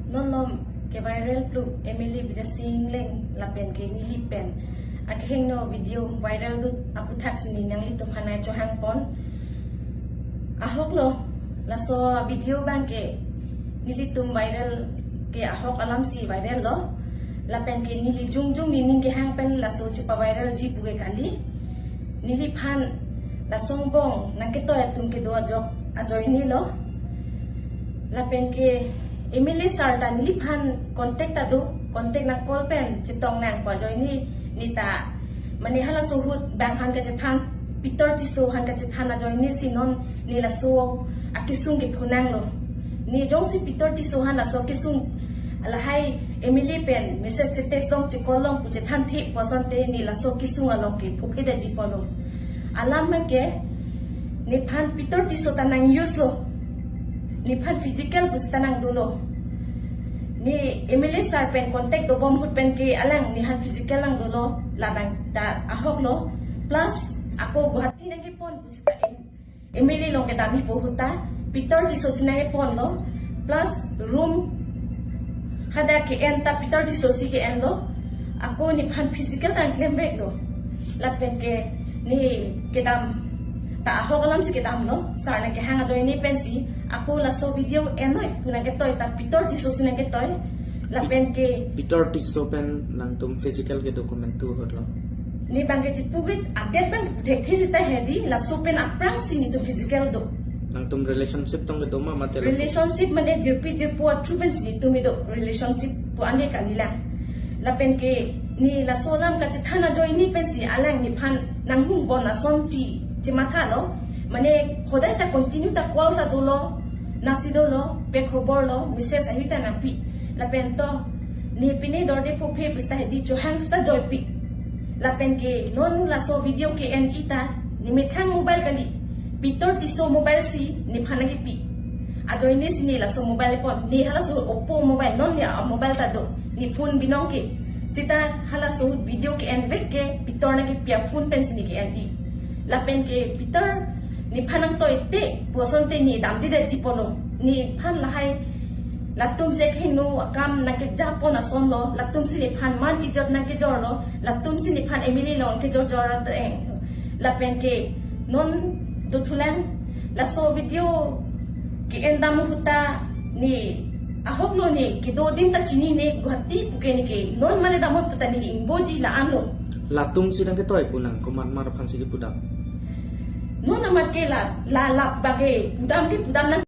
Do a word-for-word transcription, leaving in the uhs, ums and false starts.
Non malom ke viral plu M L A Bidya Sing Engleng lapen ke neli pen akehingno video viral dut aputhaksi ne nanglitum aphan chohangpon. Ahok lo, laso video abang ke nelitum viral ke ahok alamsi viral lo. Lapen ke neli jongjong nening kehang pen laso chepa-viral ji pu ke kali. Neliphan laso angbong nangketoi atum kedo ajok ajoine lo. Lapen ke M L A sir ta neliphan contact ta do, contact nang call pen chetong nang pu ajoine, ne ta mane halaso ahut bang aphan kachethan, Peter Tisso aphan kachethan ajoine si non ne laso akesung kepho nang lo. Ne jongsi Peter Tisso aphan laso akesung lahai M L A pen message che-text long che-call long pu chethanthe pu asonte ne laso akesung along ke phukhe detji pulo. Alam ke nephan Peter Tisso ta nang-use lo. Nephan physical pusi ta nang dolo. Ne M L A sir pen contact dobom ahut pen ke alang nephan physical nang dolo, labang ta ahok lo. Plus ako Guwahati nangkepon pusi ta M-, M L A along kedam-ipo ahut ta Peter Tisso si nangkepon lo. Plus room hadak ke-en ta Peter Tisso si ke-en lo. Ako nephan physical ta nang klemvek lo. Lapen ke ne kedam ta ahok alamsi kedam lo. Sir nangkehang ajoine pensi ako laso video en noi pu nangketoi ta Peter Tisso si nangketoi. Lapen ke Peter Tisso pen nangtum physical kedo komantu ahut lo? Ne abang ke chipu ke update abang ke puthekthe seta hedi, laso pen aphrangsi netum physical do. Nangtum relationship tong kedo ma mate lo? Relationship mane jirpi jirpo athu pensi netum kedo, relationship pu ane kalilang. Lapen ke ne laso alam kachethan ajoine pensi alang nephan nanghungbom asonsi chematha lo. Mane hodai ta continue ta call ta dolo, nasi dolo, pe khobor lo, message ahi ta nangpi. Lapen to ne pine dorde phophe pusi ta hedi chohang seta joipi. Lapen ke non laso video ke-en-i ta ne methang mobile kali, Peter Tisso mobile si nephan nangkepi. Ajoine si ne laso mobile pon, ne halaso Oppo mobile, non ne a-mobile ta do, ne phone binong ke. Seta halaso video ke-envek ke Peter nangkepi aphone pensi ne ke-en-i. Lapen ke Peter nephan nangtoite pu asonte ne damde detji pulo. Nephan lahai latum si akehingno akam nangkejapon ason lo, latum si nephan man ijot nangkejor lo, latum si nephan M L A along kejor jor ateng. Lapen ke non dothulang, laso video ke-en dam ahut ta ne ahok lo, ne kedo adim ta chinine, Guwahati pu ke ne ke non mane dam ahut ta ne ingboji la-an lo. Latum si nangketoi pu nang, komat mar aphansi kepudam? Non amat ke la, la, la abang ke pudam ke pudam nang